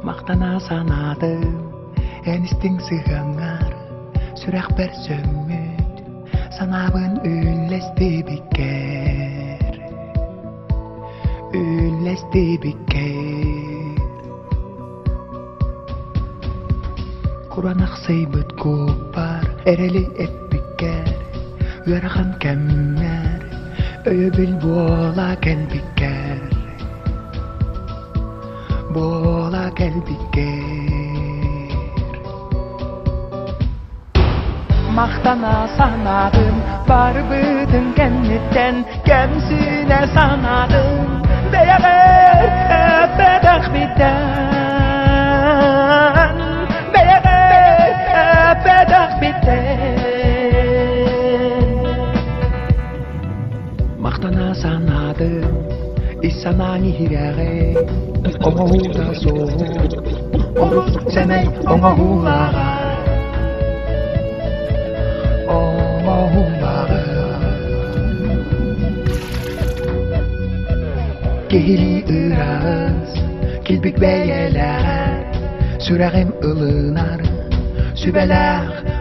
Махтана санаатым эн истиҥ сыһыаҥҥар, сүрэхпэр сөҥмүт санаабын үллэстибиккэр, үллэстибиккэр. Кураанахсыйбыт куоппар эрэли эппиккэр, ыарахан кэммэр өйөбүл буола кэлбиккэр, буола кэлбиккэр. Махтана санаатым барбытын кэнниттэн кэмсинэ санаатым бэйэҕэр эппэтэхпиттэн бэйэҕэр эппэтэхпиттэн Махтана санаатым ис санааҥ иһирэҕи оҥоһуута суох олус сэмэй оҥоһуулааҕа оҥоһуулааҕа Киһилии ыраас килбик бэйэлээх сүрэҕим ылынар сүбэлээх.